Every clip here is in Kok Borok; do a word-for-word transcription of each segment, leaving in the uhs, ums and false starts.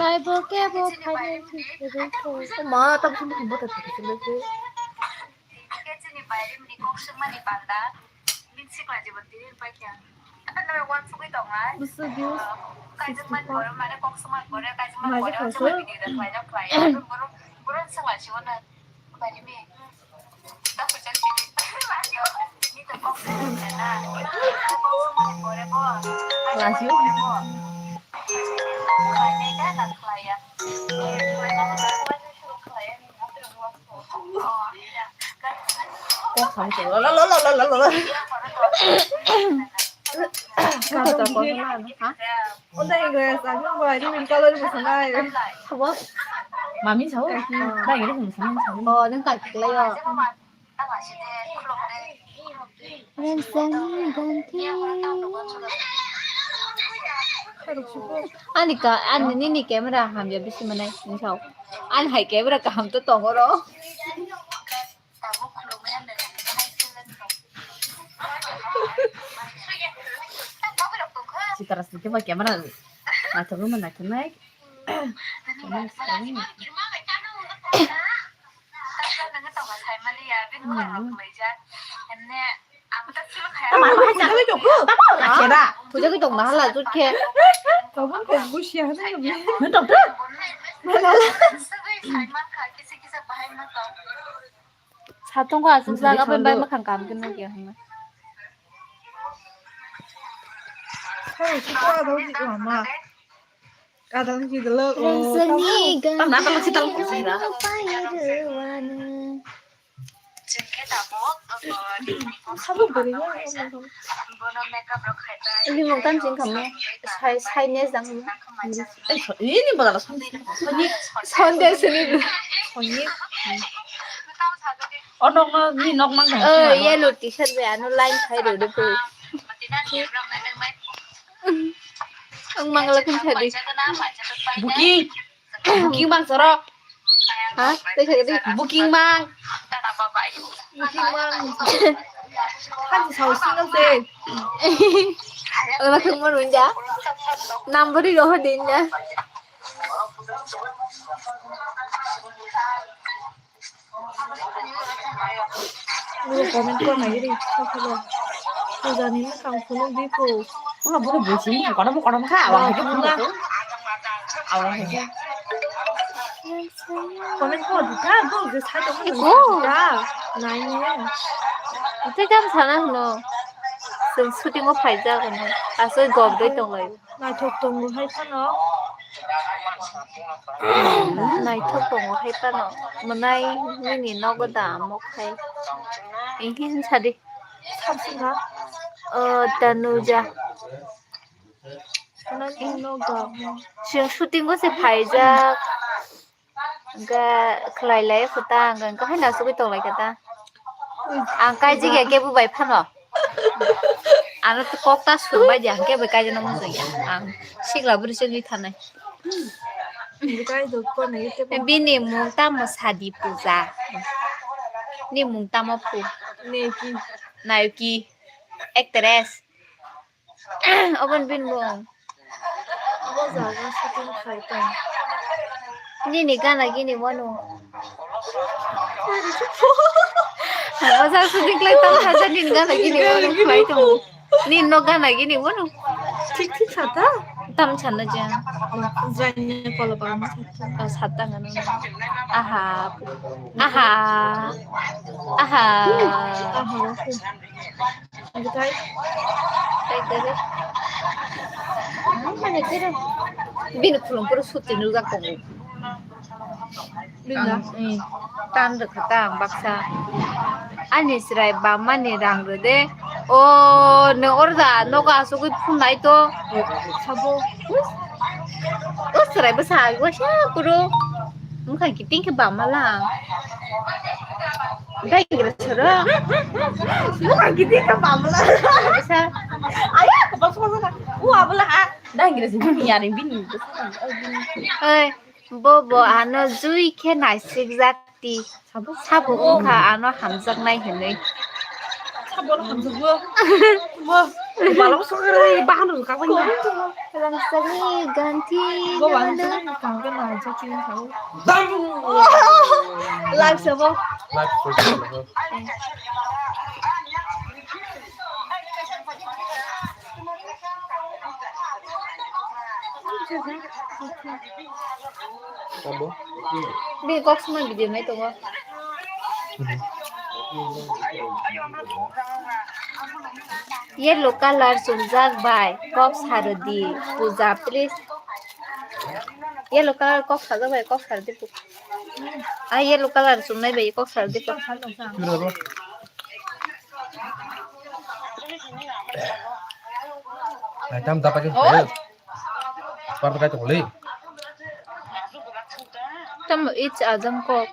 Lai bo ke bo phainai thik se bo. Ma, tam sum bukung bo ta thik se le ke. Ke chini bai rim ni kok sung mani panda. Min sik la jibo tiri pai kya. Apa nama wan sugui tong ai? Busu dius. Kajak man boro mane kok sung man boro kajak man boro. Mai khasu. Cuma video da khlai da khlai. Boro boro sung la jibo na. Bai rim ni. Mami sao? Bai, ini kung sana sao. Oh, nang kaki kelai yo. Ani ka, ani nini camera hamya bisi manai, ni sao. Ani hai camera kaham to tongo ro. Sitaras ni kema camera. Naithok ma naithok nai. Puja ke tong na hala jut ke. Tobon kok busia hana ya. Nang tong ta. Satung ko asuk jaga bai bai makhang kam ke nukya hana. Hey, kita ada di mana? Kadang kita lo. Tang na tang kita lo. Ini mau kan sing kamu. Sai, sai ne jang. Ini bakal Sunday sini. Oh, nok, nok, ni nok mang. Oh, yellow t-shirt be anu line khai do do pu. Ang mangala kun chadi. Buki. Booking mang sorok. Ha? Tei sa di. Booking mang. Booking mang. Kan sa using se. Ola kung mo runja. Number ri roho din ja. Comment ko nai ri. Pujani ni kang phunuk di phu. Wala boro buji ni kono mo kono kha awang khe phunuk. Awang khe. Comment ko di ta go je sai to mo ta. Nai ni. Ite kam sana hno. Sung shooting o phai ja kono. Asoi gop doi tong lai. Naithok tongo hai phano. Naithok tongo hai phano. Mwnai nini nogo da amo khai. Ihin sadi. Samsung ha? O Tanuja. Mwnai nini nogo da amo. Sing shooting o se phaijak. Hwnkhe khlai lai kho ta, hwnkhe haino asugwi tong lai kha ta. Ang kaijak ya kebo bai phano. Ano kok ta sung bai di, ang kebo kaijak no muchung ya. Ang sikla bwrwi se wngwi thanai. Bini mung tamo sadi puja. Ni mung tamo phu. Nayuki. Nayuki. Actress. Obo ni bini mung. Obo jaga shooting khai tong. Nini gana gini wano. Obo jaga shooting khlai tong kha ja nini gana gini wano khlai tong. Nini no gana gini wano. Thik thik sa ta? Tam sana ja. Jaini kola ba. Oh, sata ngano. Aha. Aha. Aha. Aha. Oke. Oke, tai. Tai, tai, tai. Mana kira? Bini khulum pura suti nujak tongo. Bini da? Hmm. Tan rwkha ta ang baksa. Ani chwrai bamani rang rwde. O, nw orda nogo asugwi phunai to. Sabo. O chwrai bwsa agwa sa kuro. Mukha kiting khe bamala. Dai gira choro. Mukha kiting khe bamala. Bwsa. Aya, ko bas ko bas. U abla ha. Dai gira sini yari bini. Oi. Bo bo ano jui khe naisik jak ti. Sabo wngkha ano hamjaknai hinwi. Sabo hamjakgo. Bo balok sokre bahano ka bai. Rangsani ganti. Bo wangsa kangke na jati sabo. Lak sabo. Lak sabo. Sabo. Bini kok suma video nai tongo. Yellow color chumjak bai kok sarodi puja please. Yellow color kok sajak bai kok sarodi pu. Ah, yellow color chumnai bai kok sarodi pu. Ai tam dapat. Parto kai tongli. Tamo ich ajang kok.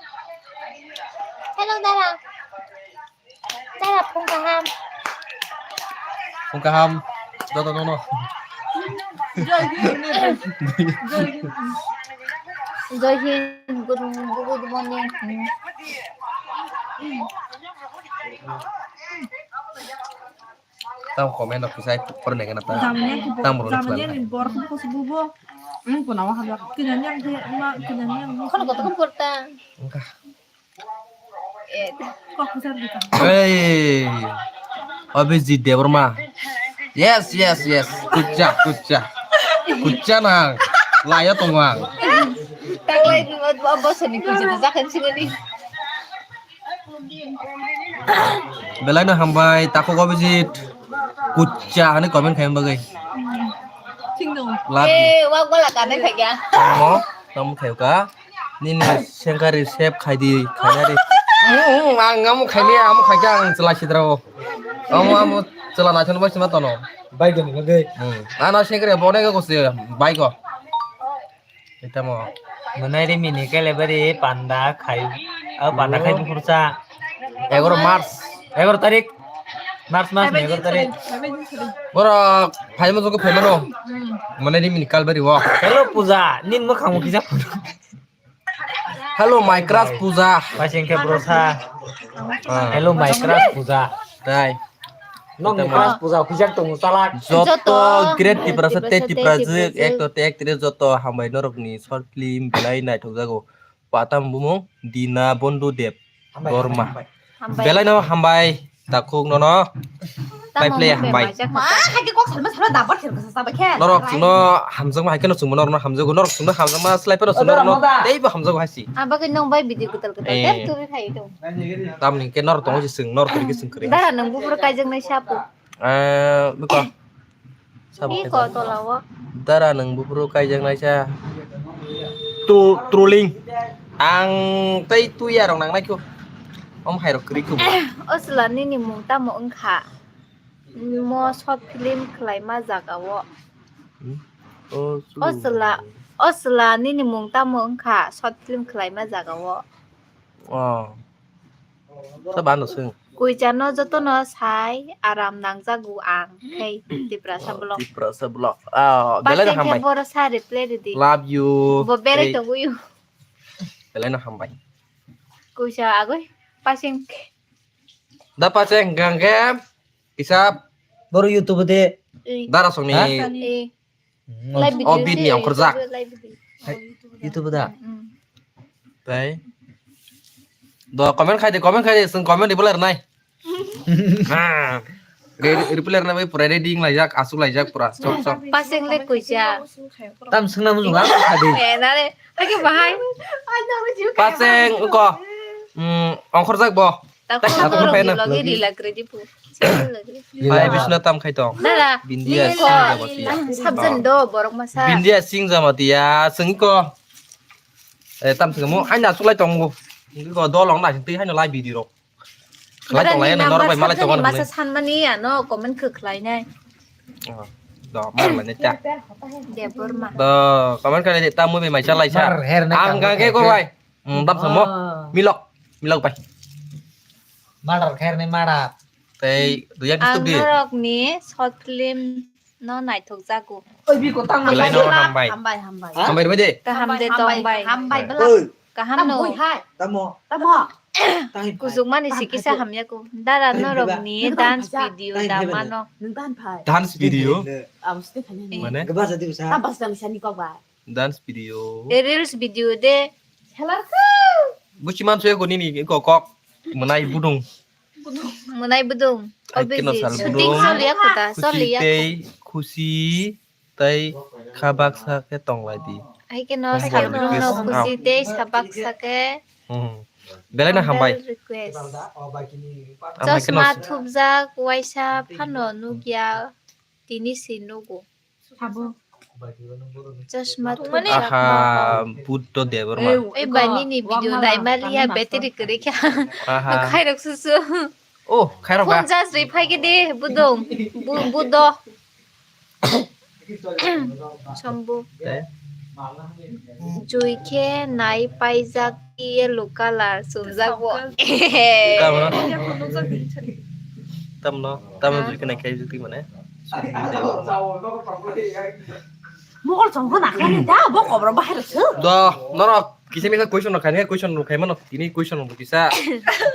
Hello, dara. Dara, phung kaham. Phung kaham. Joto nono. Joy Hind, good, good morning. Tamo comment rok kisai porne kana ta. Jamanya ki bo-, tamo rok jamanya ni bor ko se bubo. Hmm, kuna wa haba. Kinanya ke ma, kinanya. Kono koto ko porta. Engka. Eh, kok bisa buka. Hey. Abhijit Debbarma. Yes, yes, yes. Kucha, kucha. Kucha na. Laya tongwang. Taklai bosoni kucha jakan sini. Belai no hambai, takhuk Abhijit. Kucha hani comment khaima bagwi. Love you. Eh, wak bala kanai thakya. Tamo, tamo khayo ka. Nini sengkari save khai di, khaina di. Mm, mm, ang amo khaini, amo khaikha ang chwla sidrao. Amo, amo chwla naithani bai sima tono. Bai gani bagwi. Mm. Ano sengkari bonek ko se, bai ko. Itamo. Mwnai ri mini kele bari panda khai. Ah, panda khai bukhursa. Egaroh March. Egaroh tarik. March mas ni egaroh tarik. Borok phaima jogo phaima no. Mwnai ri mini kalbari wo. Hello Puja, nin mwkhang kisa. Hello my crush Puja. Pasing ke bro sa. Ah. Hello my crush Puja. Tai. Nokni crush Puja khujak tongo chalak. Joto great Tiprasa tei Tiprajwk, actor tei actress joto hambai norokni short film belai naithokjago. Patam bumung Dina Bondhu Deb Borma. Belai no hambai takhuk nono. Pai play hambai. Ma, hai ke kok salma salma dabar khel kasa sabai khe. Norok chwngno hamjakma hai kheno chwngbo norokno hamjago. Norok chwngno hamjakma slai phano chwngno norokno teibo hamjago hai si. Abagwi nong bai video kwtal kwtal tep tubui phai tong. Tamni ke nor tongo se chwng, nor tongwi ke chwng kwrwi. Dara nwng buphuru kaijaknai sapo. Eh, buko. Sapo iko kaijaknai. Tolao. Dara nwng buphuru kaijaknai sa. Tu, trolling. Ang tei tu ya rong nang nai ko. Om hai rok kwrwi ko. O chwla nini mung tamo wngkha? Mo short film khwlaima jagao. Hmm? O chwla, o chwla nini mung tamo wngkha short film khwlaima jagao? Oh. Sa bano swng. Kuichano jotono sai aram nangjago ang. Hey, Tiprasa vlog. Tiprasa vlog. Ah, belai Paseng khe hambai. Boro sa reply ridi. Love you. Bo belai tongwi. Belai no hambai. Kuisa agoi. Paseng. Da Paseng gangge. Kisa. Boro YouTube de. Dara songni. Ha? Eh. Live video. Obit ni ongkhorjak. YouTube, live video. Hai, YouTube da. Mm. Tai. Do comment khai de, comment khai de, sung comment reply nai. Ah. Re-, reply nai bai pura ready laijak, asuk laijak pura. Sok, sok. Paseng le kuisa. Tam sungna mujung ang khai de. Eh, nare. Ake bahai. Paseng ko. Mm, ongkhorjak bo. Takhuk takhuk no phai na. Lagi di lagre di pu. Pai bisna tam khai tong. Dara. Bindia sing jamatia. Sabjan do borok masa. Bindia sing jamatia sing ko. Eh, tam sing mo. Ai na sulai tong bo. Ko dol ong na twi haino lai video rok. Khlai tong lai norok bai malai tongo masa sanmani ano comment khe khlainai. Do malai ne ta. Debor ma. Do comment khlai ta mui bai mai chalai sa. Ang ga ke ko bai. Dam samo. Milok. Milok bai. Murder khair ni murder. Tei duya kisuk di. Ang norok ni short film no naithok jago. Oi, bi ko tang belai no hambai. Hambai, hambai. Hambai bai de. Kaham de tong bai. Hambai bela. Kaham no. Tamo. Tamo. Kusuk mani sikisa hamya ko. Dara norok ni dance video da mano. Dance video. Mane? Dance video. Reels video de. Buchi man suya ko nini ko kok. Mwnai budung. Mwnai budung. Shooting choliya kota, choliya. Tei khusi tei kha baksa khe tong lai di. Ai khe no sal no khusi tei sa baksa khe. Belai no hambai. Request. Chosma thupjak waisa phano nukya tini si nugo. Chosma thupjak. Aha, Buddho Debbarma. Ei bai nini video naimaliya battery kwrwi kha. Aha. Khairok susu. Oh, khairok ba. Phone charge rwi phai khe de budong. Bu-, Buddho. Sombu. Jui khe nai paijak yellow colour sumjak bo. Tamno? Tamno, tamno jui khe nai khe jui mane. Mokol chong khe nakhani da bo kobro bahai rw sw. Do, norok kisa misa question rok khaini question rok khaimano tini question rok kisa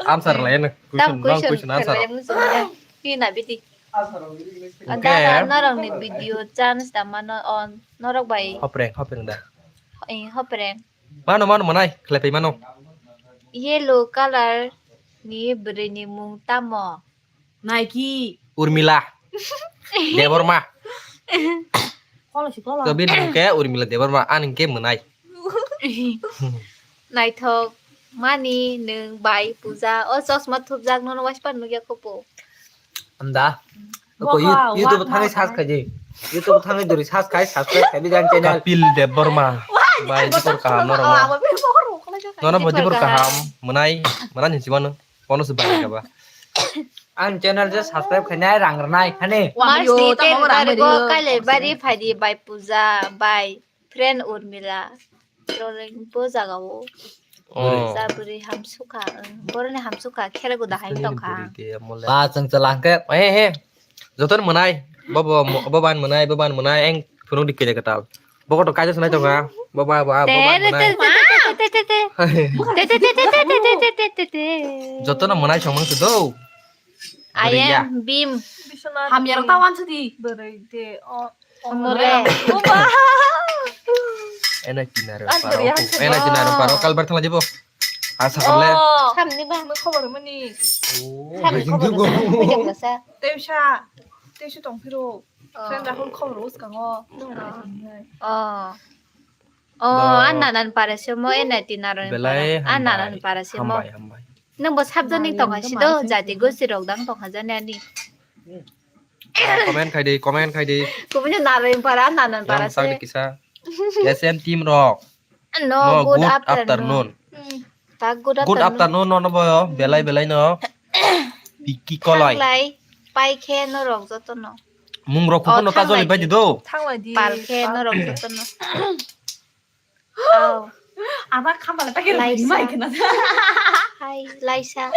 answer lai no. Question, question answer. Ki na biti. Dara norok ni video chance da mano on norok bai. Hopreng, hopreng da. Eh, hopreng. Mano, mano, mwnai, khlai pai mano. Yellow colour ni bwrwi ni mung tamo? Nike. Urmila. Debbarma. Kono si kono. Kebini mung khe Urmila Debbarma, ani hwn khe mwnai. Naithok mani nwng bai puja. O chosma thupjak nono waispan nukya kho po. Anda. Ko YouTube thangwi search khai di. YouTube thangwi dori search khai, subscribe khai di dan channel. Kapil Debbarma. Bai jibor kaham norok. Nono bo jibor kaham. Mwnai, mwnai ni jibano. Kono se bai kaba. Ang channel je subscribe khainai rang rwnai khani. March ni ten tarikh o Kailaibari phaidi bai puja bai friend Urmila. Roleng bo jaga o. Oh. Jabri hamsukha, boroni hamsukha khera guda hai tongkha. Ba chwng chwla hwnkhe, he he. Jotono mwnai. Bo bo bo ban mwnai, bo ban mwnai, eng phunuk di kere katal. Bo kotor kaisa sanai tongkha. Bo ba ba bo ban mwnai. Jotono mwnai songmang se do. I am Bim. Hamyar ta wan sudi. Bwrwi de. Amore. Ena kinaro paro. Ena kinaro paro kalbar thangla jibo. Asa kable. Samni ba. Khobor mani. Samni khobor. Teusa. Teusa tongphiro. Friend Rahul khobor uskango. Oh. Oh, an nanan para se mo ena tinaro. Belai an nanan para se mo. Hambai, hambai. Nwng bo sabjani tongkha si do jati gosi rok dang tongkha jani ani. Comment khai di, comment khai di. Kubuni naroi para nanan para se. Yang kisa. S M team rok. No, good afternoon. Ta good afternoon. Good afternoon no no bo belai belai no. Piki kolai. Lai pai khe no rok joto no. Mung rok kukuno ta joli bai di do. Pal khe no rok joto no. Aw. Ama khamala ta khe Laisa. Mai khna. Hai, Laisa.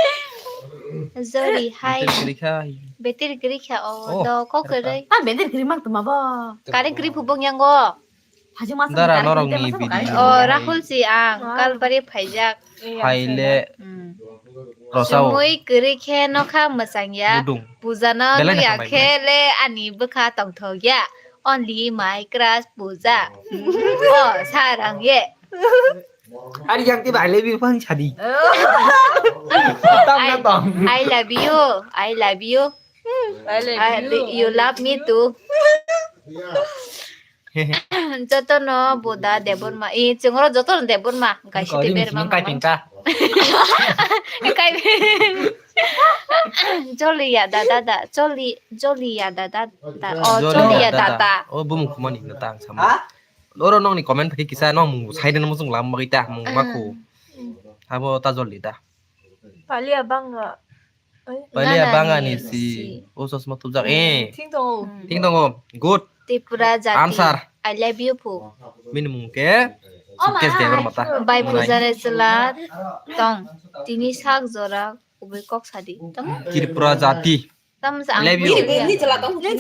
Jori, hai. Beter kiri kha. Beter kiri kha, oh, do ko kere. Ta beter kiri mak tuma bo. Kare kiri phubong yango. Hajing masa dara kare norok kiri ni masa video. Oh, Rahul si ang, kalbari phaijak. Phaile. Hmm. Rosao. Sumui kwrwi khe nokha mwchangya. Budung. Pujano belai nukya khe le ani bwkha tongthokya. Only my crush Puja. Oh, sarang ye. Ari yang tiba I love you phang sadi. Tong na tong. I love you. I love you. I love you. You love me too. Jotono Buddha Debbarma, i chwngno jotono Debbarma, kaisa Debbarma. Kai pingta. Kai Joliya dada da, Joli, Joliya dada da. Oh, Joliya dada. Oh, bumung khumani na tang sama. Oro nokni comment phai kisa nok mung side no mung lam bagwi ta mung maku. Abo ta joldi da. Palia banga. Palia banga ni si. O chosma tubjak. Eh. Thing tongo. Hmm. Thing tongo. Good. Tripura jati. Answer. I love you phu. Minimum ke. Suitcase de bar mata. Bai puja re chwla tong. Tini sak jora kubui kok sadi. Tamo? Tripura jati. Tamo sa ang. Love you.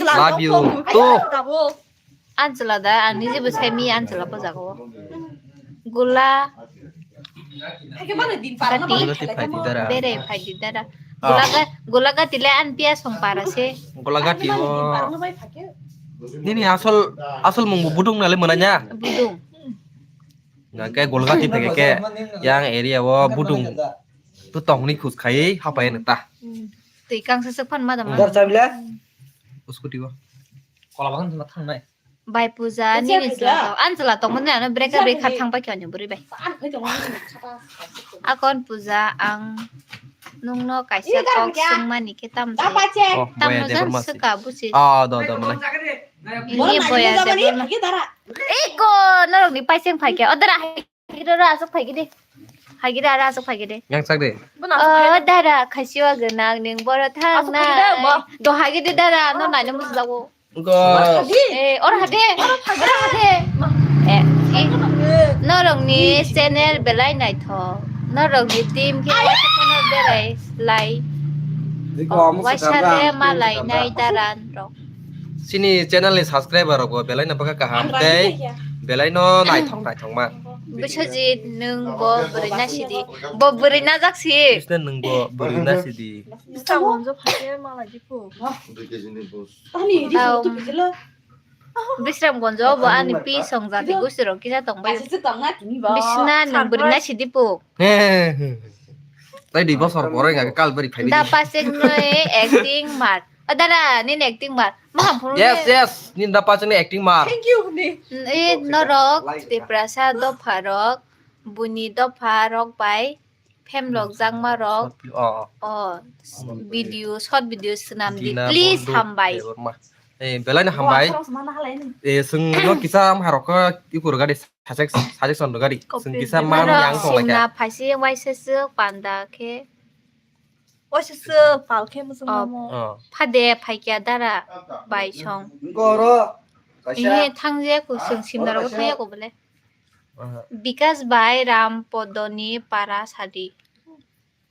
Love you. To. Anjala da, ang nije bo sai mi Anjala bo jago. Gula. Gulati phaidi dara. Bere phaidi dara. Ah. Gulaga, gulaga tile an pia song para se. Gulagati o. Nini asol, asol mung bo budung nale mananya. Budung. Nga ke gulagati theke ke yang area o budung. Tu tongni khus khai hapai na ta. Hmm. Twi kangsa se phan ma da ma. Dar chabila. Scooty o. Kola bagan thang nai. Bai puja nini chwla tong. An chwla tong mani ano breka breka thang pai khe ani buri bai. Akon puja ang nungno kaisa kok swngmani khe tam jai. Oh, tam boya no jan Debbarma si. Swka busi. Ah, do, do, mane. Ini boya Debbarma. Eko norok ni paiseng phai khe. Odara hai. Gida ra asuk phai gidi. Hai gida ra asuk phai gidi. Yang sak de. O dara khasiwa gwnang ning boro thang nai. Do hai gidi dara no nai no musu jago. Go. Eh, or hade, or hade. Eh, eh, norok ni channel belai naithok. Norok ni team khe waisa kheno berai lai. Waisa de malai nai daran rok. Chini channel ni subscriber rok bo belai no bwkha kaham tei belai no naithok naithok ma. Biswajit nwng bo bwrwi na sidi. Bo bwrwi na jak si. Bisna nwng bo bwrwi na sidi. Bwskango gonjo phaikhe malai di phu. Tani di phu tu bijilo. Bisramgonjo bo ani pi song jati gusti rok kisa tong bai. Bisna nwng bwrwi na sidi phu. He. Tai dui bosor pore ga kal bari phai. Da pasek noi acting mar. O dara nini acting mar. Maham phuru. Yes, yes. Nini da pasek noi acting mar. Thank you ni. E norok Tiprasa dopha rok, buni dopha rok bai. Phem lok jakma rok. Oh. Oh, video, short video swnam di. Please, hambai. Eh, belai no hambai. Eh, swng no kisa am harok ko ikur gadi sajek sajek son gadi. Swng kisa man yang tong lai kha. Sina phaisi waisa suk panda khe. Waisa suk pal khe musung mo. Oh. Phade phaikya dara bai song. Goro. Kaisa. Ihe thangje ko swng simna rok thangya ko bole. Aha. Bikas bai Ram Podoni para sadi.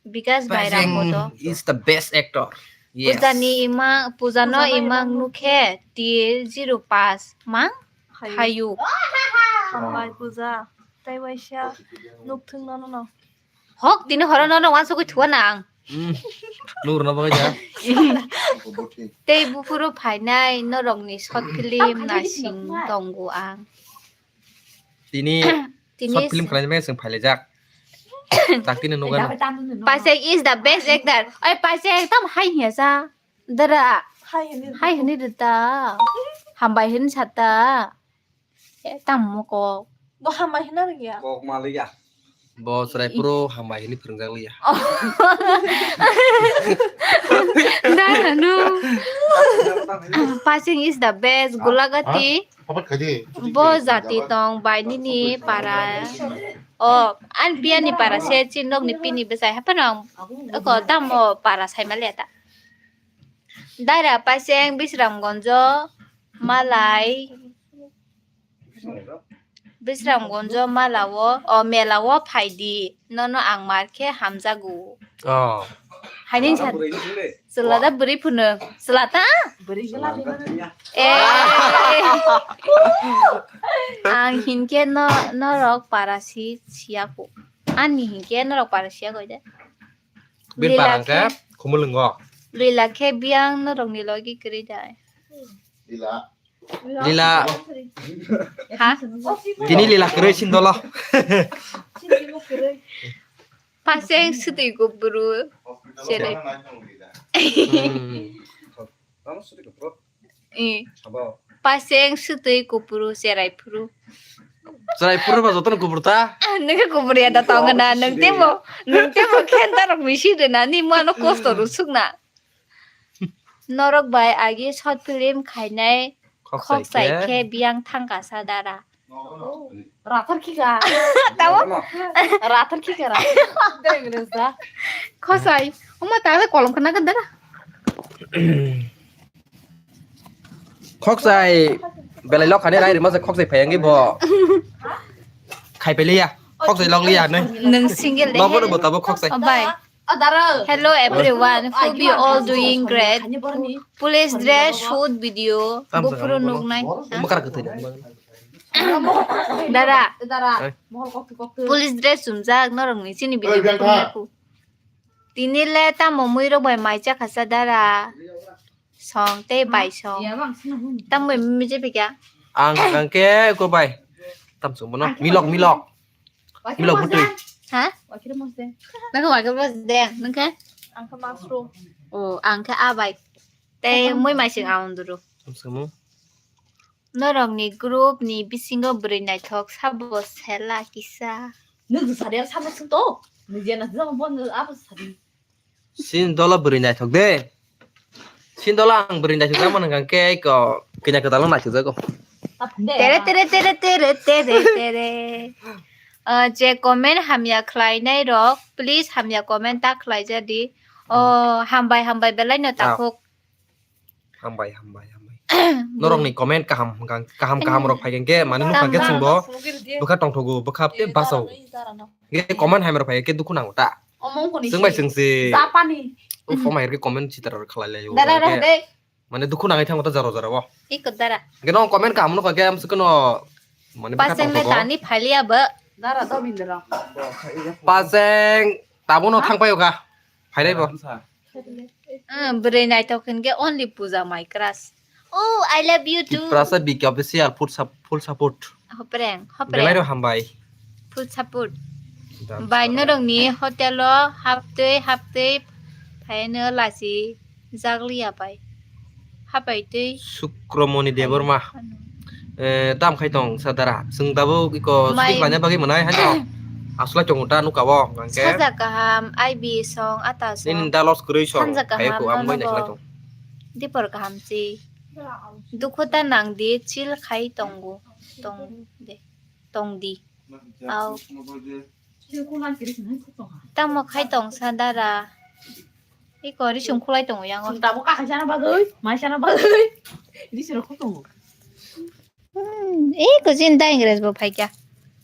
Bikas bai Ram Podo. Is the best actor. Yes. Pujani imang, pujano imang nukhe tier zero pass mang hayu. Hambai puja. Tai waisa nuk thung no no. Hok tini horo no no wansugwi thua nang. Hmm. Lurna bagwi ja. Tei buphuru phainai norokni short film nasing tongo ang. Tini tini short film khlaina bagwi chwng phailaijak. Tak tini nukgano. Paisek is the best actor. Oi Paisek tam hai hiya sa. Dara. Hai hini. Hai hini data. Hambai hini sata. E tam mo kok. Bo hambai hina rwgya. Kok maliya. Bo chwrai phuru hambai hini phwrwngjak liya. Dara no. Passing is the best. Gulagati. Papat khaji. Bo jati tong bai nini para. O, an piyani para se chin nok ni pini besai hape nang. Eko tamo para sai maliya ta. Dara Paiseng Bisramgonjo malai. Bisramgonjo malao, o melao phaidi. Nono ang mar khe hamjago. Oh. Haini sa. Chwla da bwrwi phunu. Chwla ta? Eh. Ang hinkhe no norok para si siya ko. Ani hinkhe norok para siya ko de. Bini para hwnkhe khumulwngo. Lila khe biyang norokni logi kwrwi dai. Lila. Lila. Ha? Tini lila kwrwi sindolo. Paseng swtwi kuburu. Sere. Hmm. Eh. Paseng swtwi kupuru cherai phuru. Cherai phuru ba jotono kupur ta? Ah, nungkhe kupur ya da tong na, nung temo, nung temo khenta rok misi de na, ni mano kosto rusuk na. Norok bai agi short film khainai khok sai khe biyang thangka sa dara. Rathar khika. Tamo? Rathar khika ra. Deng resa. Khosai. Oma ta kolom khna ka dara. Khoksai belai lok khani rai rima se khoksai phayangwi bo. Khai peliya. Khoksai lok liya nai. Nung single de. Lobo no botabo khoksai. Oh, bye. Hello everyone, hope you all doing great. Police dress shoot video. Bufuru nuknai. Makara kutai. Dara. Police dress sumjak norok ni chini video bufuru nuku. Tini le tamo mui rok bai mai chakha sa dara. Song tei bai song. Tamo bai mui je pika. Ang ang ke ko bai. Tam sung bono. Milok milok. Milok butui. Ha? Nang ko wakil bos de. Nang ke? Ang ke mushroom. Oh, ang ke abai. Tei mui mai sing aunduru. Tam sung mo. Norokni group ni bisingo bwrwi naithok sabo sela kisa. Nwng sari sabo sung to. Nijena jabo bo nwng abo sari. Sin dola bwrwi naithok de. Sin dola ang bwrwi naithok jama nang khe ko kina kwtal no naithok jago. Tere tere tere tere tere tere. Ah, je comment hamya khlainai rok, please hamya comment ta khlai jadi. Oh, hambai hambai belai no takhuk. Hambai hambai hambai. Norokni comment kaham kaham kaham rok phai khe mane nukha khe chwngbo bwkha tongthogo bwkha tei basao. Ge comment hamya rok phai khe dukhu nango ta. Chwng bai chwng se. Japani. Ufo mai khe comment chitra rok khalai lai. Dara rok de. Mane dukhu nangai thango ta jaro jaro o. Iko dara. Ge no comment kaham nukha khe am se kono mane bwkha tongthogo. Paseng le tani phaliya ba. Dara do mindra. Paseng tabo no thang payo kha. Phailai bo. Ah, bwrwi naithok hinkhe only Puja my crush. Oh, I love you too. Tiprasa B K official full sup-, full support. Hopreng, hopreng. Belai rok hambai. Full support. Bai norokni hotel o haptwi haptwi phaino lachi jakliya bai. Hapai twi. Sukromoni Debbarma. Eh, tam khai tong sa dara. Chwng tabuk iko shooting khlaina bagwi mwnai hai no. Aslai tongo ta nuka o hwnkhe. Sajak kaham, I B song, ata song. Nini da loss kwrwi song. Sajak kaham, hai ko am nono bai bo. Naikhlai tong. Dipor kaham si. Dukhu ta nang di, chill khai tongo. Tong de. Tong di. Au. Tamo khai tong sa dara. Iko risum khulai tongo yango. Tamo kakai sana bagwi, mai sana bagwi. Risum khulai tongo. Hmm, eh, ko jin da Ingres bo phaikya.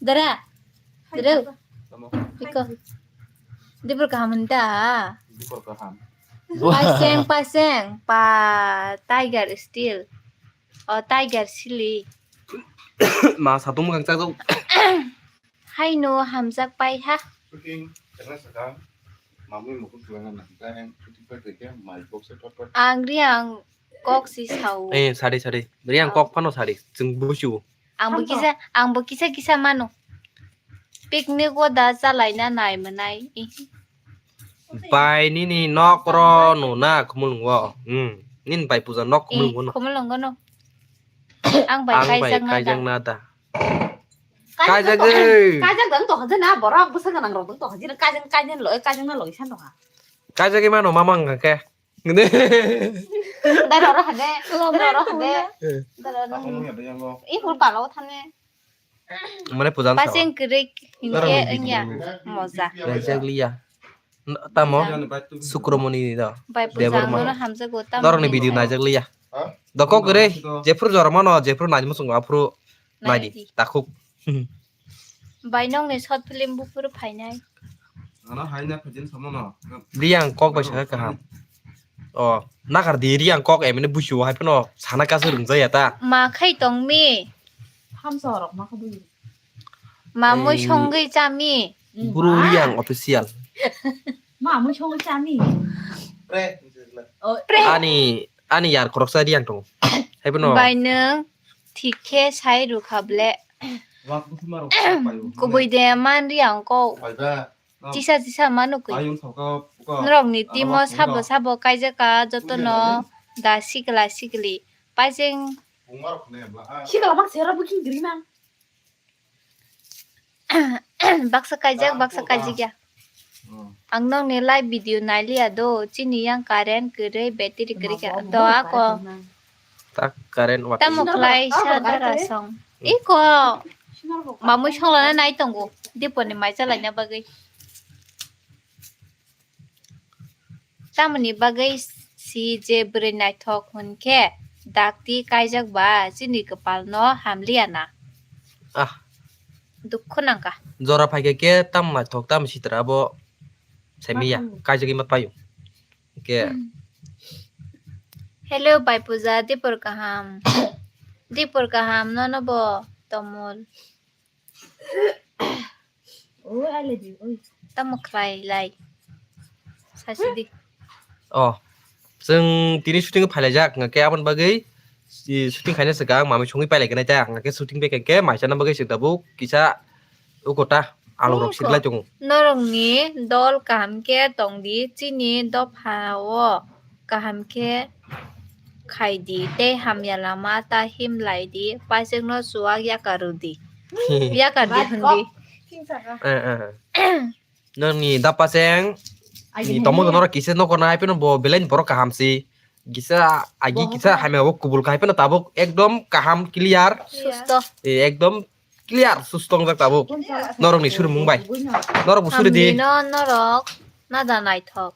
Dara. Dara. Iko. Dibur kaham da. Dibur kaham. Paseng, paseng, pa tiger steel. O tiger sili. Ma satung mukang chakjak. Haino hamjak pai ha. Shooting, kena sakang. Mamui mukut sulangan nang. Kaya shooting pai kaya, mai box set up. Ang ri ang kok si sao. Eh, sari, sari. Ri ang kok phano sari. Chwng busu. Ang bo kisa, ang bo kisa kisa mano. Picnic o da chalaina nai mwnai. Bai nini nok ro no na khumulungo. Hmm. Nini bai puja nok khumulungo no. Khumulungo no. Ang bai kaijak na da. Kaijak e. Kaijak dang to hajena borok bwsa ganang rok dang to hajena kaijak kaijak lo kaijak na lo isan to ha. Kaijak e mano mamang ke. Dara ora hade. Dara ora hade. Dara ora. Ih, hur palo thane. Mane pujan sao. Paseng kwrwi hinkhe wngya moja. Rajak liya. Tamo Sukromoni do. Bai pujan Debbarma. Hamjago tamo. Norokni video naijak liya. Dokok kwrwi jephru jora mano jephru naijak muchungo aphru naidi takhuk. Bai nokni short film buphuru phainai. Ano hai na phajin samo no. Riang kok bai saka kaham. O, nakar di riang kok emini busu hai phano sana kasu rung jaya ta. Ma khai tong mi. Hamsa rok ma kha bui. Ma mui songwi cha mi. Buru riang official. Ma mui songwi cha mi. Pre. Ani ani yar khoroksa riang tong. Hai phano. Bai nung thik khe sai rukha ble. Kubui de man riang kok. Chisa chisa manu kwi. Norok ni timo sabo sabo kaijak ka joto no da sikla sikli. Paising. Sikla bak sera buking giri mang. Baksa kaijak baksa kaijak ya. Ang nong ni live video nailiya do chini yang current kwrwi battery kwrwi kha do ako. Tak current wa. Tamo khlai sa dara song. Iko. Mamui songlana nai tongo, Dipor ni mai chalaina bagwi. Tamoni bagwi si je bwrwi naithok hwn khe dakti kaijak ba chini kwpal no hamliya na. Ah. Dukhu nangkha. Jora phaikhe khe tam naithok tam sitra abo saimiya kaijagwi ma paio. Khe. Hello, Bai Puja, Dipor kaham. Dipor kaham, nono bo, Tomol. Tamo khlai lai. Sasidi. Oh, chwng tini shooting phailaijak, hwnkhe aboni bagwi, i, shooting khaina swkang mamui songwi pailaikanai ta, hwnkhe shooting bai khe maisana bagwi chwng tabuk kisa ukota alorok sirlai tongo. Norokni dol kaham khe tongdi, chini dophao kaham khe khaidi, tei hamya lama ta himlaidi, paichekno chuwak yakarudi. Yakardi hwndi. Eh, eh, eh. Nokni dapaseng ni tomok norok kisa nokor nai, haipeno bo belai ni borok kaham si. Kisa agi kisa hamya bo kubul kha, haipeno tabuk ekdom kaham clear. Susto. Eh, ekdom clear susto wngjak tabuk. Norok ni surumung bai. Norok bo suri di. Hamni no norok nada naithok.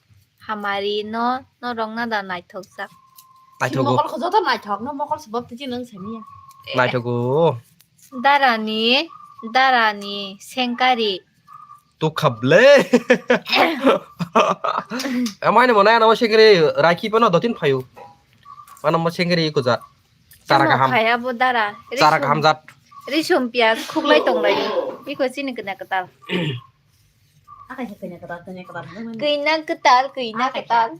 Hamari no norok nada naithok jak. Naithogo. Mokol kho joto naithok no, mokol se bok tiji nang sani ya. Naithogo. Darani, darani sengkari. Tukhaple. Amai ni monai ano sengkari raki pano dotin phayu. Ano mo sengkari kuja. Chara kaham. Khaya bo dara. Chara kaham jat. Risum pias khuklai tonglai. Iko chini kena ketal. Kena ketal, kena ketal.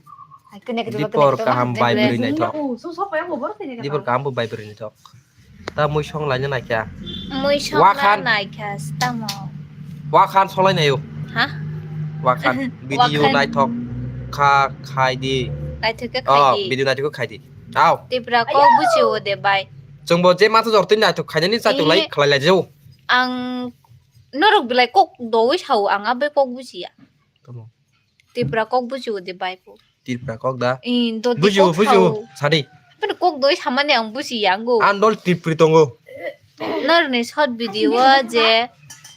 Dipor kaham bai bwrwi naithok. Dipor kaham bo bai bwrwi naithok. Ta mui song laina naikha. Mui song wakan naikha stamo. Wakan solai nayo. Ha? Wakan video naithok kha khai di. Naithok kha khai di. Oh, video naithok kha khai di. Aw. Tipra kok buchi o de bai. Chwngbo je masa jortwi naithok khainani chaithok lai khlai lai jao. Ang norok belai kok dowi sao, ang abai kok bujiya. Tamo. Tipra kok bujiya de bai po. Tipra kok da. Bujiya, bujiya. Sadi. Pero kok dowi samani ang bujiya ango. Andol Tipri tongo. Norni short video o je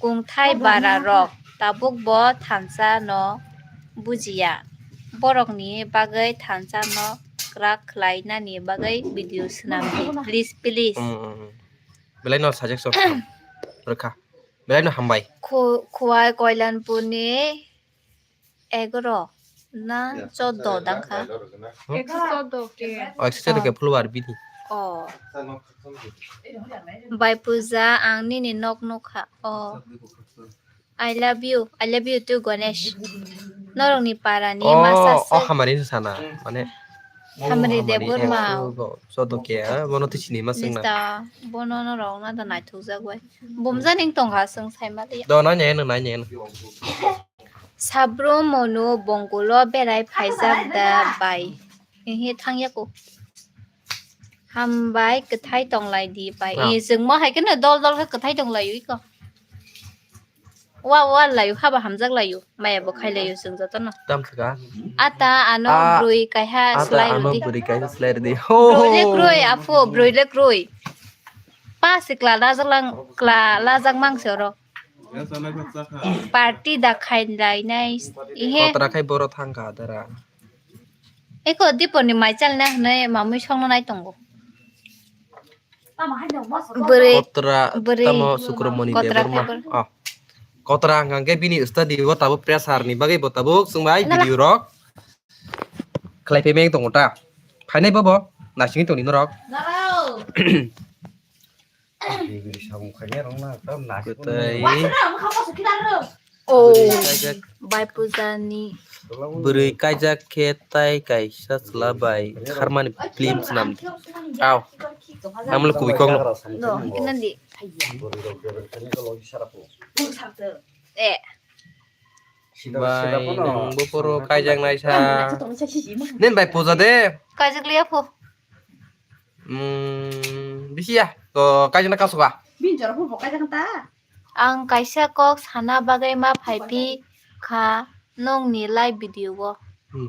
kungthai bara rok tabuk bo thansa no bujiya. Borokni bagwi thansa no kwrak khlai nani bagwi video swnam di. Please, please. Belai no suggestion rwkha. Belai no hambai. Khuwai Koilanpur ni egaro na choddo dangkha. Ekso choddo ke. Oh, ekso choddo ke follower bini. Oh. Bai Puja, ang nini nok nukha. Oh. I love you. I love you too, Ganesh. Norokni parani masa se. Oh, hamari sana. Mane. Hamari de Burma. Choddo ke, bono twi sini ma singna. Bono norok na da naithok jak bai. Bumjaning tongkha chwng saimaliya. Do nai nai nai nai. Sabrum mono bongkolo berai phaijak da bai. Ehe thangya ko. Hambai kwthai tonglai di bai. Chwng mo hai kheno dol dol khe kwthai tonglai ui ko. Wa wa lai haba hamjak lai maya bo khai lai chwng joto no. Tam thaka. Ata ano brui kaiha slai rudi. Brui kaiha slai rudi. Ho. Brui le brui apu brui le brui. Pa sikla lajak lang kla lajak mang se oro. Party da khainlainai. Ihe. Kotra khai boro thangkha dara. Eko Dipor ni mai chalna hwnwi mamui songno nai tongo. Bwrwi, kotra bwrwi, tamo Sukromoni kotra Debbarma. Khai bor. Oh. Kotra hwnkha khe bini study o tabuk pressure ni bagwi bo tabuk chwng bai video rok khlai phaimeng tongo ta. Phainai bobo nasingwi tongdi norok. Kwtai. Oh, bai pujani. Bwrwi kaijak khe tai kaisa chwla bai kharmani film swnam. Aw. Namle kubui kok no. No, hwnkhe nang di. Eh. Bai, nwng bo poro kaijak naisa. Nin bai puja de. Kaijak liya pho. Hmm, bisi ya, to kaijak na kasu ka? Bini jora pho bo kaijak ta. Ang kaisa kok sana bagwi ma phai phi kha nongni live video o. Hmm.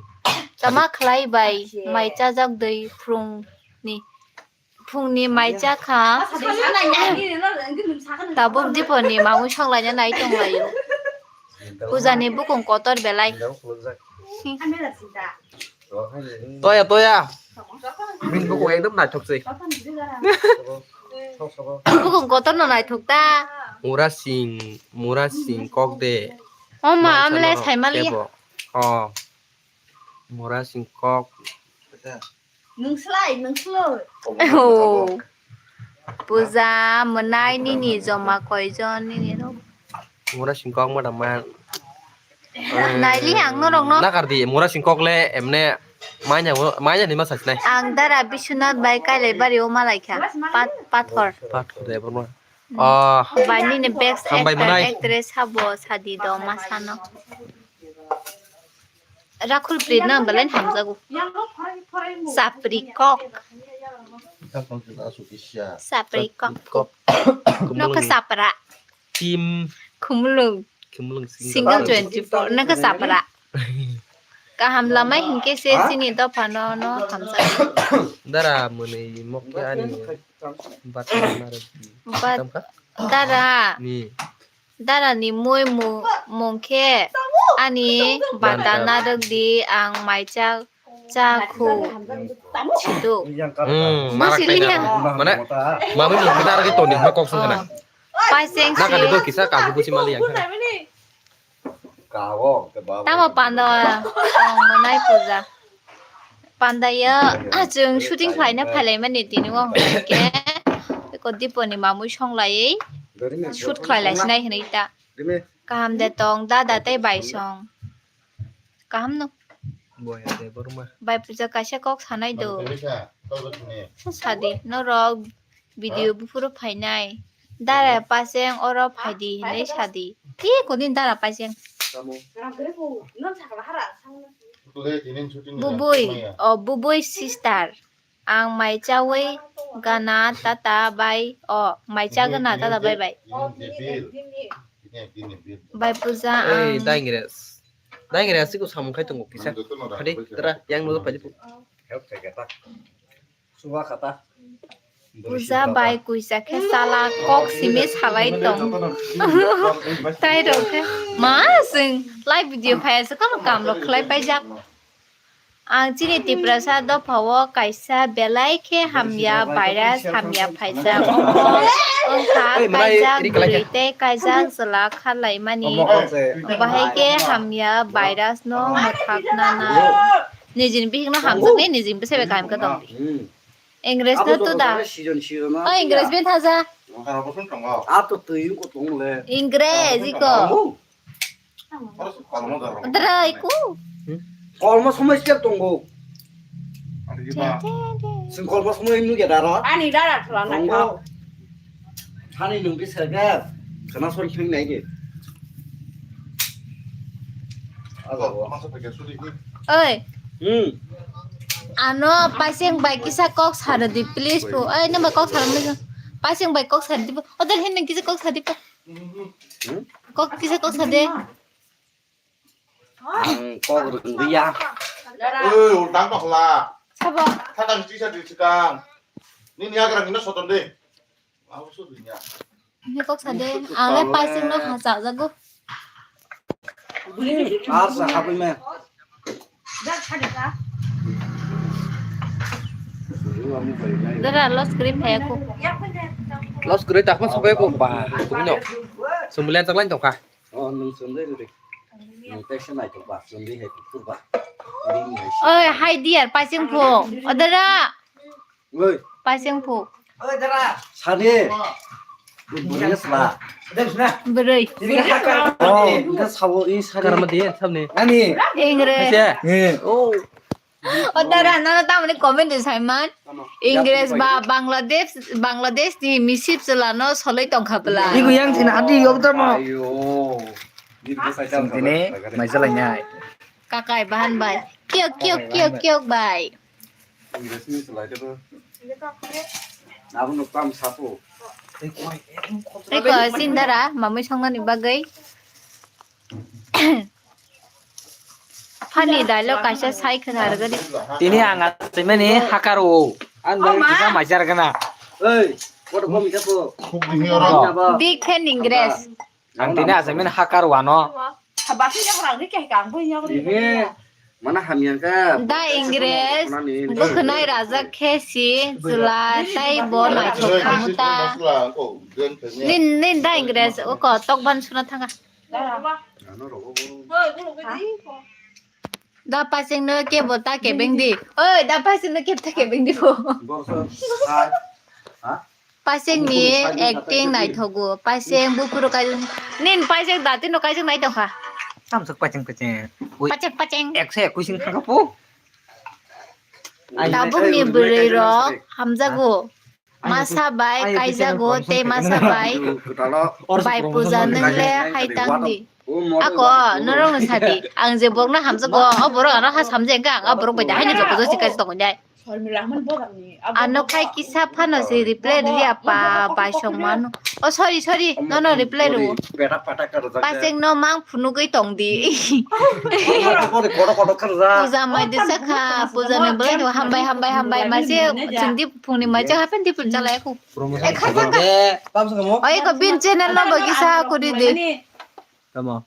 Tama khlai bai mai chajak dei phrung ni. Phungni mai cha kha. Tabuk diponi mamui songlaina nai tonglaio. Pujani bukung kotor belai. Toya, toya. Bini bukung ekdom naithok se. Bukung kotor no naithok ta. Mura sing, mura sing kok de. O ma, amle saimaliya. Oh. Mura sing kok. Nung slai, nung sloi. Oh. Puja mwnai nini joma koijon nini rok? Mura sing kok ma dama. Naili ang norok no. Nakar di, mura sing kok le emne manya, manya ni ma sasnai. Ang dara Biswanath bai Kailaibari o malaikha. Pat-, pathor. Pathor de borma. Oh. Bai nini best actor, actress habo sadi do ma sano. Rakhul Prit no belai hamjago. Chapri kok. Chapri kok. Nokha chapra. Team Khumulung. Khumulung single. Single twenty-four. Nokha chapra. Kaham lamai hinkhe se chini dopha no, no hamjago. Dara mwnwi mokhe ani bat narwk di. Bat. Tamkha? Dara. Ni. Dara ni mui mu-, mung khe ani bata narwk di, ang mai cha, cha khu. Chido. Hmm, mara Busiliya. Khaina. Mane, mami mung khe narwk di toni, ma kok sung khana. Paiseng si. Nakar di bo kisa kagu busi mali yang khana. Tamo panda tong mwnai puja. Panda ya, ah, chwng shooting khlaina phailaimani tini o hwnkhe. Eko Diponi mamui songlaiwi shoot khlai laisinai hwnwi ta. Kaham de tong, dada tei bai song. Kaham no? Boya de borma. Bai puja kaisa kok sanai do. Sadi, norok video buphuru phainai. Dara paseng oro phaidi hinwi sadi. Ki kudin dara paseng? Bubui, oh, bubui sister. Ang mai chawi gana tata bai, oh, mai cha gana tata bai bai. Bai puja. Ei, ang. Daingres. Daingres, siko samung khai tongo kisa. Phadi, tara, yang nujak phadi. Help khai kata. Suwa kata. Puja bai kuisa khe sala kok simi salai tong. Tai rok khe ma chwng live video phaiya se kono kam rok khlai paijak. Ang chini Tiprasa dophao kaisa belai khe hamya virus hamya phaijak. Omo wngkha kaijak bwrwi tei kaijak chwla kharlaimani. Bahai khe hamya virus no mwthakna na. Nijini bihikno hamjaknai, nijini bwsai bai kaham khe tong di. Ingres no tu da. O Ingres ben thaja. Ato twi ko tong le. Ingres iko. Drai ku. Kolmo somoi sep tongo. Sing kolmo somoi nugya daro. Ani dara thla na. Thani nung bisa ga. Khana sori thang nai ge. Oi. Hmm. Ano paseng bai kisa kok sano di please po. Oi, nama kok sano di. Paseng bai kok sano di po. Odar hin kisa kok sano di po. Hmm? Kok kisa kok sano di. Ang kok rwngya. Oi, ul dang pakla. Sabo. Thadang chisa di sikang. Nini agra hino soton de. Aku sudah nya. Ini kok sade, ale pasing no hasa jago. Ar sa habui me. Dara loss kri phai aku. Loss kri tak mas phai aku ba. Tumino. Sumbulian tak lain tongkha. Oh, nung sundai deh. Nung text nai tongkha, sundai hai kukur ba. Oi, hi dear, pasing pho. Odara. Oi. Pasing phu. Sani. Bwrwi sla. Bwrwi. Oh, engkha sabo i sani. Karma diye sabni. Ani. Ingre. Aise. Eh. Oh. O dara, nono tamoni comment di saiman. Ingres ba Bangladesh, Bangladesh ni misip chwla no soloi tongkha bwla. Igu yang thina adi yob tamo. Ayo. Sintini mai chalai nai. Kakai bahan bai. Kiyok, kiyok, kiyok, kiyok bai. Eko sindara, mamui songnani bagwi. Funny dialogue kaisa sai khwna rwgadi. Tini ang achaimani hakaro. Ang bai kisa mai jar gana. Ei, koto komi kapo. Big fan Ingres. Ang tini achaimani hakar wano. Habati yang rang ni keh kang bo yang ri. Ini mana hamyang ka? Da Ingres, bwkhwnai rajak khe si, chwla tei bo naithok khamu ta. Nin, nin da Ingres, uko tokban suna thanga. Da pasing no kebo ta kebeng di. Oi, da pasing no kebo ta kebeng di bo. Pasing ni acting naithogo. Pasing buphuru kaijak. Nin pasing dati no kaijak naitokha. Samsok pasing pasing. Ui. Pasing pasing. Ekso ekuis wng thangkha po. Tabuk ni bwrwi rok hamjago. Masa bai kaijago tei masa bai. Bai puja nung le hai tang di. Ako norok no sadi. Ang je borok no hamjago. O borok ano ha samjeng ka ang o borok bai da hai no joto joto si kaijak tongo dai. Ano khai kisa phano se reply riya pa bai song mano. Oh, sorry, sorry. No, no, reply ro. Paseng no mang phunugwi tong di. Puja mai de sakha, puja ni belai no hambai, hambai, hambai. Mai se chwng di phungni mai se hapen di phun chalai aku. Eh, kha, kha, kha. Oh, eko bin channel no bo kisa kuri di. Tamo.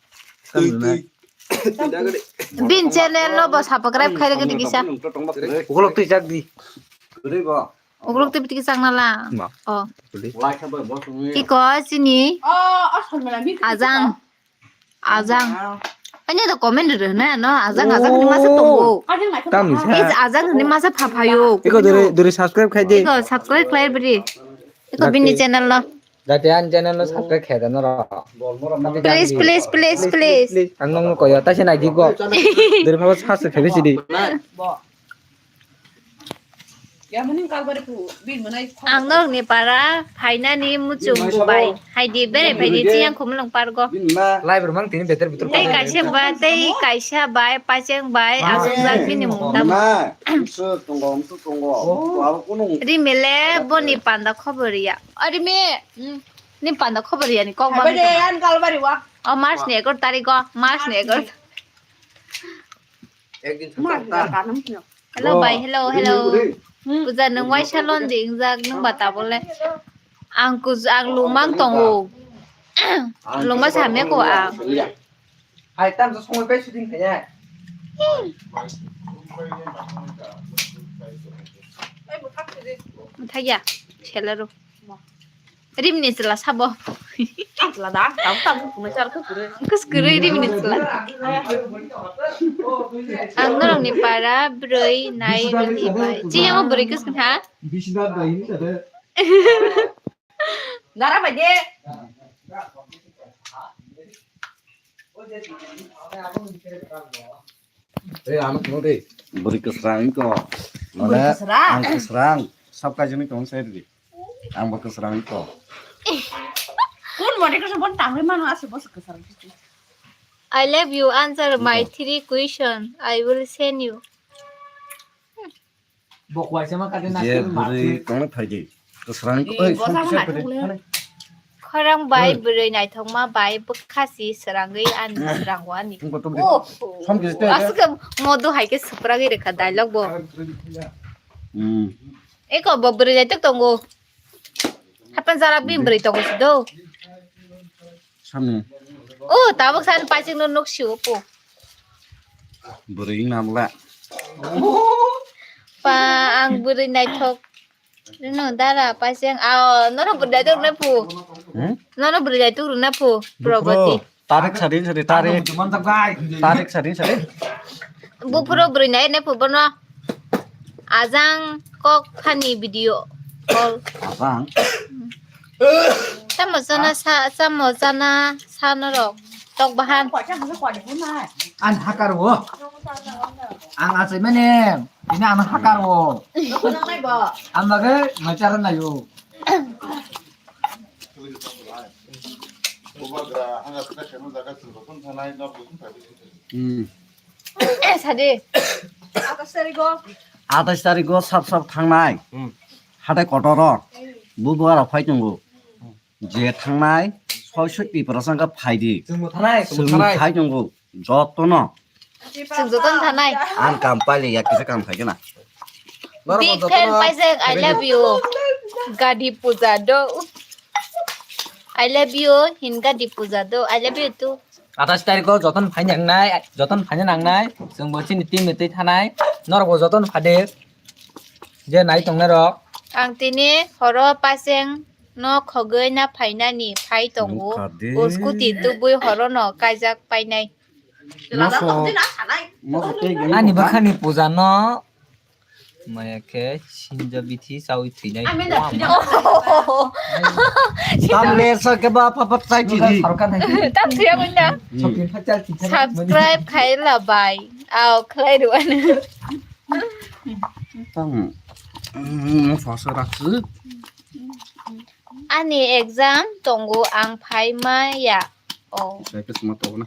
Bin channel no bo subscribe khairok di kisa. Ukolok twi jak di. Ukolok twi twi chak nala. Oh. Iko sini. Ajang. Ajang. Anya do comment rw na no. Ajang ajang ni masa tongo. Tam ni sa. Is ajang ni masa phapayo. Iko duri duri subscribe khai di. Iko subscribe khlai bri. Iko bini channel no. Jati an channel no subscribe khe da noro. Please, please, please, please. Ang nong ko ya ta se nai di go. Dere pha sa se khe bisi di. Ang norok ni para phainani muchung bai. Hai di bere phai di chiyang khumulung pargo. Lai bro mang tini beter beter. Tei kaisa ba tei kaisa bai pacheng bai asung jak bini mung tamo. Rimile boni panda khobor ya. Arimi, ni panda khobor ya ni kok bang. Hai bai de, an kalbari wa. O March ni egaroh tarikh o, March ni egaroh. Ekdin thangkha. Hello bai, hello, hello. Puja nung waisa lon di ingjak nung bata bole. Ang kuj ang lumang tongo. Luma samya ko ang. Hai tam sa songwi bai shooting khaya. Thaya, sela ro. Rimni chwla sabo. Chwla da, tam tam kuma char ko kure. Kus kure rimni chwla. Ang norok ni para broi nai rwdi bai. Chiyamo broi kus ha? Bisna dai ni tade. Dara bai de. Ei, ano kuno de. Bwrwi kwsrang ko. Mane ang kwsrang. Sab kaijani tong sai di. Ang bo kwsrang ko. Kun mode kwsrang bon tangwi mano ase bo kwsrang. I love you. Answer my three question. I will send you. Bo kwaisa ma kate na. Je bwrwi tongna phaidi. Kwsrang ko. Khorang bai bwrwi naithokma bai bwkha si srangwi ani srango ani. Tungko tungko. Oh, som kis te. Aswk modu hai khe swpragwi rwkha dialogue bo. Hmm. Eko bo bwrwi naithok tongo. Hapan jara bini bwrwi tongo si do. Samni. Oh, tabuk san paching no nuk si opo. Bwrwi wngna bwla. Pa ang bwrwi naithok. Rino dara paiseng ao nono bwrwi dai tuk rwna phu. Hmm? Nono bwrwi dai tuk rwna phu. Probati. Tarik sadin sadin tarik. Tarik sadin sadin. Buphuru bwrwi nai ne phu bono. Ajang kok phani video call. Ajang. Tamo jana sa, tamo jana sa norok. Tok bahan. An hakar wo. Ang asai mene. Ini ano hakar wo. Ang bagai macaran ayo. Hmm. Eh, sadi. Atas tarigo. Atas tarigo sap sap thangnai. Hmm. Hatai kotoro. Bubuara phai tongo. Je thangnai, soi soi Tiprasa wngkha phaidi. Chwngbo thanai, chwngbo thanai. Chwng phai tongo, jotono. Chwng jotono thanai. Ang kam paili ya, kisa kam khai gana. Big fan paijak, I love you. Gadi puja do. I love you, hin gadi puja do. I love you too. Atais tariko joton phaina nangnai, joton phaina nangnai. Chwngbo chini team ni twi thanai. Norokbo joton phade. Je nai tongnai rok. Ang tini horo paseng no khogwi na phainani phai tongo. Bukha de. O scooty tubui horo no kaijak painai. Moso, moso tei gani. Ani bwkhani puja no maya khe sinja bithi chawi thwinai. Tam le sa ke ba pha pha chai thidi. Tam thwiya bunda. Hmm. Subscribe khai la bai. Au khlai rwani. Tam. Hmm, moso sa raksu. Ani exam tongo, ang phai maya. Oh. Sai ke suma to na.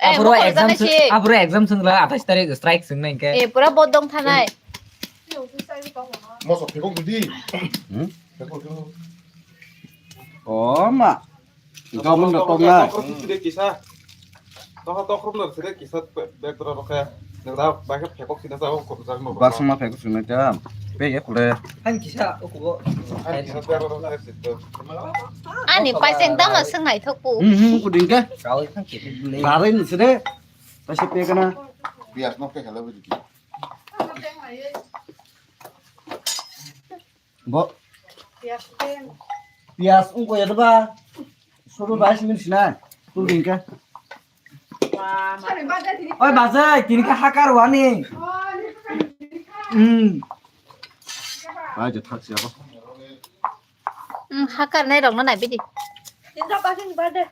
Eh, abro mo exam exam se, si. Abro exam sengla atais tarik strike sengna inke. Eh, pura bodong thanai. Moso phekok didi. Hmm? Phekok didi. Oh, ma. Gamun da tong na. Tokro tu side kisa. Tokro, tokro na side kisa background rokhe. Nang da bai khe phekok sida sa o kurjak no. Basma phekok sina ta. Pe ye kule. Han kisa ukugo. Han kisa background rokhe sito. Ani paiseng tama swngnai thokpu. Hmm, hmm, kuding ke. Kau kan kiri. Larin side. Pasi pe kana. Bias no ke khala bidi. Bo. Piyas ungko ya ba. Suru bai sini sini. Tu dingka. Oi bajai, tini ka hakar wani. Hmm. Bai je thak siapa? Hmm, hakar nai rok no nai bidi. Tinta pasin bade.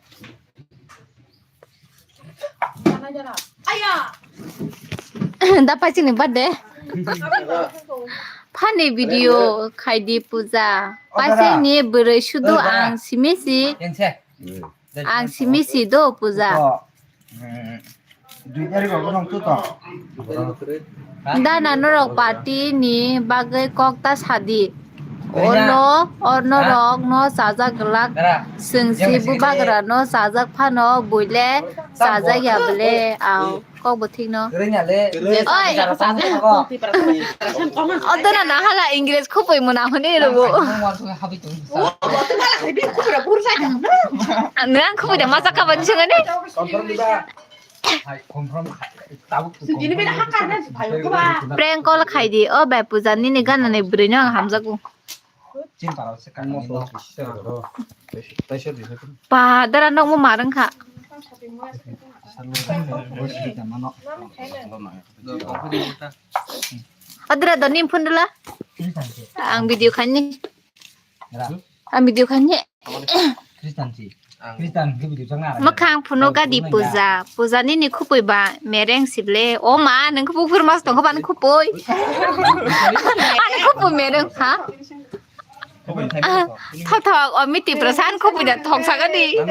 Da paisini birthday. Funny video khaidi puja. Paisini bwrwi sudu ang simisi. Ang simisi do puja. Dana norok party ni bagwi kok ta sadi. Olo, or norok no chajak glak. Chwng si bubagra no chajak phano buile chajak ya bole. Au, kok bo thik no. Oi. O dona na hala English khupui muna hwnwi rwgo. Nwng khupui da masa kaban sungani. Prank call khai di. O bai puja nini gana ni bwrwi no ang hamjago. Pa dara nokmo marwng kha. Adra do nim phundula. Ang video khaini. Ang video khaini. Mwkhang phunu gadi puja. Puja nini khupui ba mereng sible. O ma, nang khupui phuru mas tongkha bani khupui. Ani khupui mereng ha? Thok thok, o miti prasan khupui da thok sagani.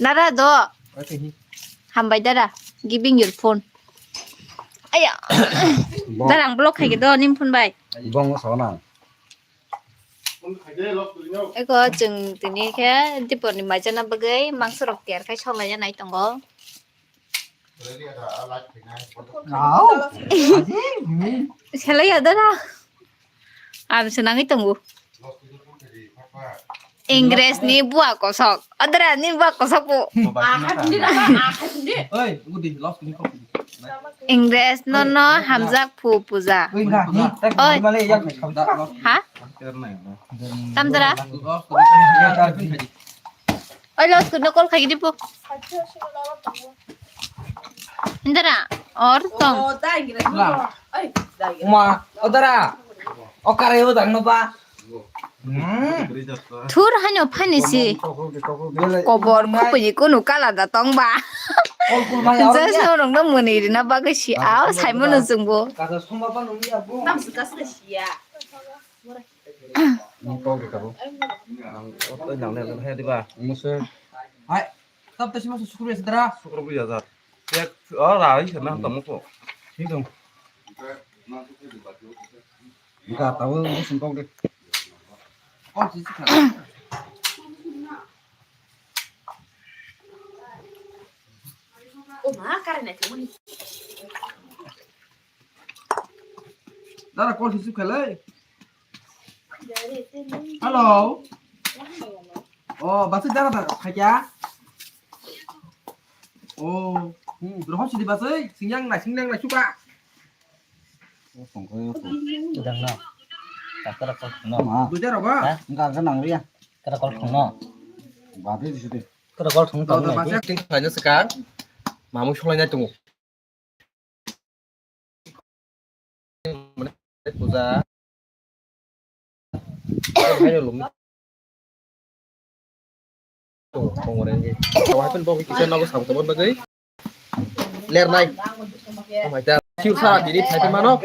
Nara do. Hambai dara, giving your phone. Aya. Dara ang block khai do nim phone bai. Bong sana. Eko chwng tini khe dipor ni maijana bagwi mangso rok tiyar khai songlaina nai tongo. Selai ya dara. Am swnangwi tongo. Ingres ni bua kosok. Adra ni bua kosok po. Oi, udi, los ni kok. Ingres no no hamjak phu puja. Oi, na, ni, tak oi. Male ya. Ha? Tamdara? Oi, los kuno call khai di po. Indra, or tong. Uma, odara. Okare odang no ba. Thur hano phani si. Kobor khupui kunu kala da tong ba. Just no rong no muni rina bagwi si. Aw, Simon no jungbo. Hai, tap tasi masa sukuru ya sedara. Sukuru ya sedara. Ya, oh, rai sana tamu ko. Sini dong. Enggak tahu, ini singkong deh. Oh, sisi kan. Oh, ma, karena itu. Dara call receive khalai. Hello. Oh, basi dara dara khaja. Oh, hmm, rohon sidi basi singyang na singyang na suka. Dang na. Takara call no. Ma. Bujar apa? Ha? Enggak kenang dia. Kara call no. Badi di situ. Kara call thung Tau tau tau nai. Basi ting khaina saka. Mamu sholai nai tungu. Puja. Hai lum. Tungu kongore ngi. Kawai pen bok kisa nago sam tabon bagai. Ler nai. Oh my god. Kiu sa diri thai mano.